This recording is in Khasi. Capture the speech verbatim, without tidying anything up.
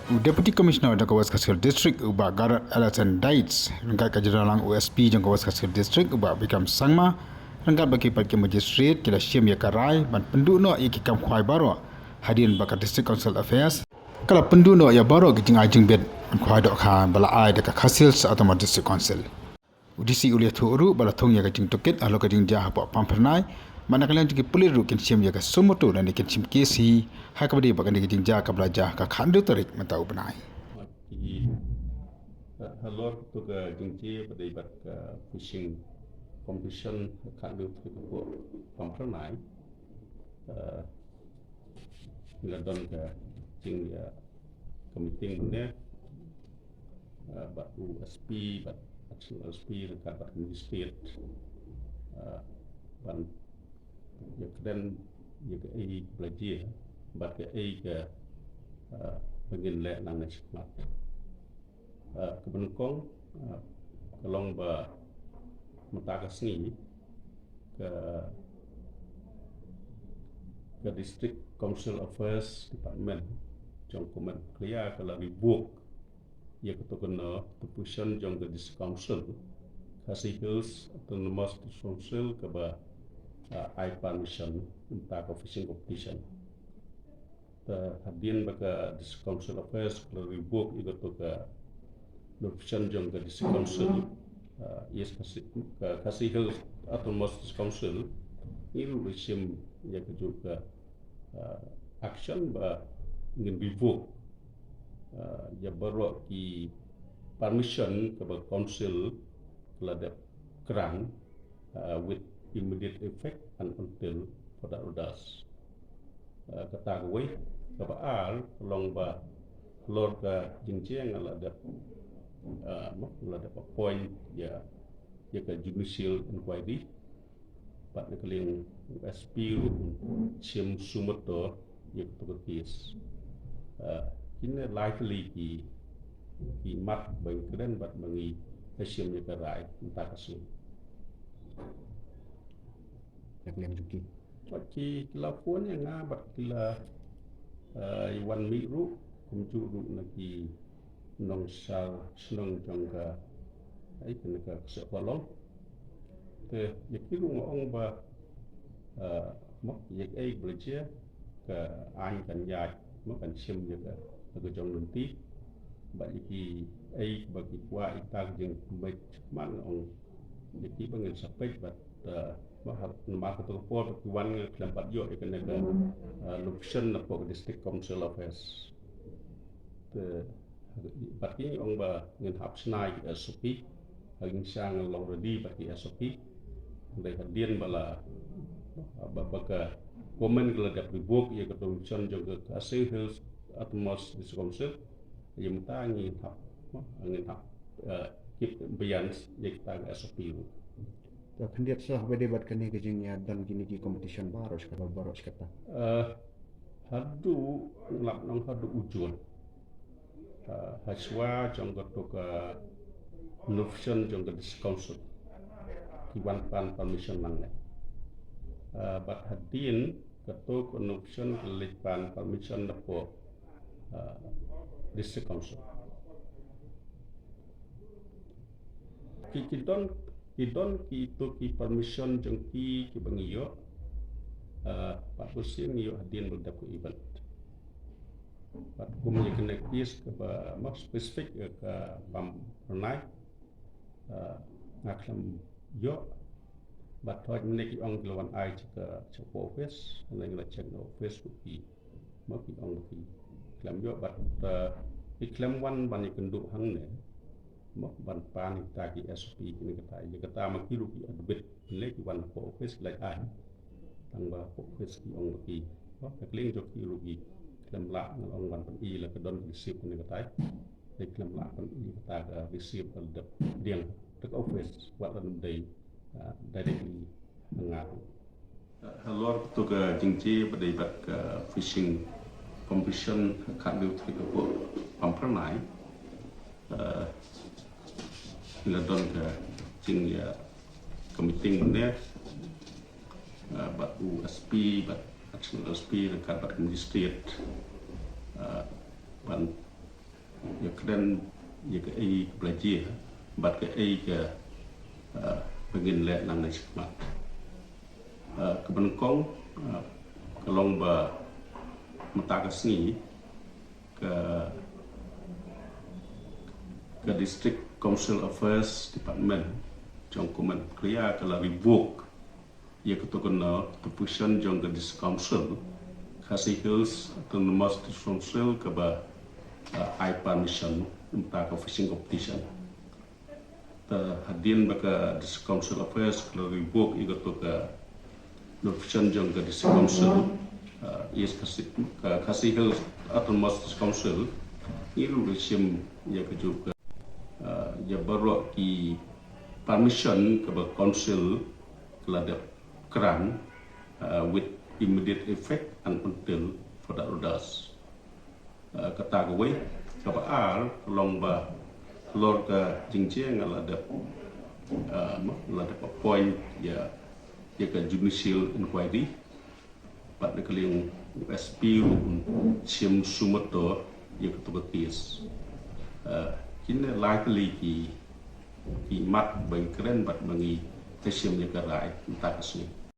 U Deputy Commissioner jong ka West Khasi Hills District, u Bah Garod Alison Dietz, ryngkat ka jingïalang u S P jong ka West Khasi Hills District, u Bah Bikram Sangma, ryngkat bad ki paid ki magistrate, ki la shim ïa ka rai ban pynduh noh ïa ki kam khwai baroh, hadien ba ka District Council Affairs ka la pynduh noh ïa baroh ki jingai jingbit ban khwai dohkha ba la ai da ka Khasi Hills Autonomous District Council. U D C u la ïathuh ruh ba la thung ïa ka jingtohkit halor ka jingjia hapoh Pamphyrnai, bad na ka liang jong ki pulit ruh kin shim ïa ka suo motu lane kin shim case hi, ha kaba ïadei bad kane ka jingjia kaba la jia ha ka khathynriew tarik mynta u bnai. Ki, eh, halor kato ka jingjia ba ïadei bad ka fishing competition ha ka khathynriew tarik hapoh Pamphyrnai, eh, ngi la don ka jing, eh, ka meeting mynne, eh, bad u S P, bad Additional S P, ryngkat bad Magistrate, eh, ban ïakren ïa kaei ba la jia, bad kaei ka, eh, ba ngin leh nangne shakhmat. Eh, kaba nyngkong, eh, ka long ba mynta ka sngi ka, ka District Council Affairs Department jong ka Met Khlieh ka la revoke ïa kato ka, eh, provision jong ka District Council, Khasi Hills Autonomous District Council, kaba, eh, ai permission mynta ka fishing competition. Te hadien ba ka District Council Affairs ka la revoke ïa kato ka provision jong ka District Council, ah, East Khasi, ka Khasi Hills Autonomous District Council, ngi ruh la shim ïa kajuh ka, ah, action ba ngin revoke, ah, ïa baroh ki permission kaba council ka la dep grant, uh, with immediate effect and until further orders. Uh, kata kawei, kaba ar, ka long ba halor ka jingjia nga la dep, uh, ma, nga la dep appoint ïa, ïa ka judicial inquiry, bad na ka liang u S P ruh shim suo motu ïa kato ka case. Uh, kine lai tylli ki, ki mat ba ngi kren bad ba ngi shim ïa ka rai mynta ka sngi. Ïa ka liang jong ki. Bad ki la phone ïa nga bad ki la, eh, wan mih ruh, kumjuh ruh na ki nongshad shnong jong ka, ai, kane ka Kseh Phalong. Te ïa ki ruh nga ong ba, eh, ma, ïa kaei ba la jia, ka aiñ kan ïaid, ma, kan shim ïa ka, ïa ka jong lynti. Bad ïa kiei ba ki kwah ïa ka jingbit, ma, nga ong ïa ki ba ngin sa peit bad, eh, ma, ha, namar kato ka por ba ki wan nga khlem pat ïoh ïa kane ka, eh, notification napoh ka District Council Office. Te bad ki ong ba ngin hap shna ïa ki S O P, ha ki sha nga long ready bad ki S O P. Hynrei hadien ba la, ba, ba ka government ka la dep revoke ïa ka notification jong ka Khasi Hills Autonomous District Council, ïa mynta ngin hap, ngin hap, eh, keep abeyance ïa kita ka S O P ruh. Te khyndiat shuh ba dei bad kane ka jingïadon kine ki competition baroh shi katta, baroh shi katta. Eh, haduh, lap nong haduh u Jun. Eh, hashwa jong kato ka notification jong ka District Council ki wan pan permission nangne. Eh, bad hadien kato ka notification ka leit pan permission napoh, eh, District Council. Ki, ki don, ki don kito ki permission jong ki, kiba ngi ïoh. Ah, pat bunsien ngi ïoh hadien ba dep ka event. Bad kum ïa kane ka case kaba ma specific ïa ka Pamphyrnai, ah, nga khlem ïoh. Bad hooid mynne ki ong ki la wan ai sha ka, sha ka office, mynne nga la check na office ruh ki, ma, ki ong ba ki khlem ïoh bad, eh, ki khlem wan ban ïakynduh hangne, ma, ban pan ïa kita ki S O P kine kita, ïa kata ma ki ruh ki admit, lei ki wan hapoh office ki la ai. Tang ba hapoh office ki ong ba ki, ma, na ka liang jong ki ruh ki khlem lah, nga ong ban pyni la ka don ka receipt kine kita. Lei khlem lah ban pyni kata ka receipt ba la dep pdiang da ka office, wat lada ym dei, ah, directly nga ruh. Halor kato ka jingjia ba dei bad ka fishing competition ha ka khathynriew tarik hapoh Pamphyrnai, eh, la don ka jingïa ka meeting mynne, eh, bad u S P, bad Additional S P, ryngkat bad ka Magistrate, eh, ban ïa kren ïa kaei kaba la jia bad kaei ka, ah, ba ngin leh nangne shakhmat. Ah, kaba nyngkong, ah, ka long ba mynta ka sngi ka, ka District Council Affairs Department jong ka Government of Meghalaya ka la revoke ïa kato ka notification jong ka District Council, Khasi Hills Autonomous District Council, kaba, ah, ai permission mynta ka fishing competition. Te hadien ba ka District Council Affairs ka la revoke ïa kato ka notification jong ka District Council, ah, East Khasi, ka Khasi Hills Autonomous District Council, ngi ruh la shim ïa kajuh ka, ah, ïa baroh ki permission kaba Council ka la dep grant, ah, with immediate effect and until further orders. Ah, kata kawei, kaba ar ka long ba halor ka jingjia nga la dep, ah, ma, la dep appoint ïa, ïa ka judicial inquiry. Bad na ka liang u S P ruh un shim sumato ïa kato ka case. Ah, kine lai tylli ki, ki mat ba ngi kren bad ba ngi shim ïa ka rai mynta ka sngi.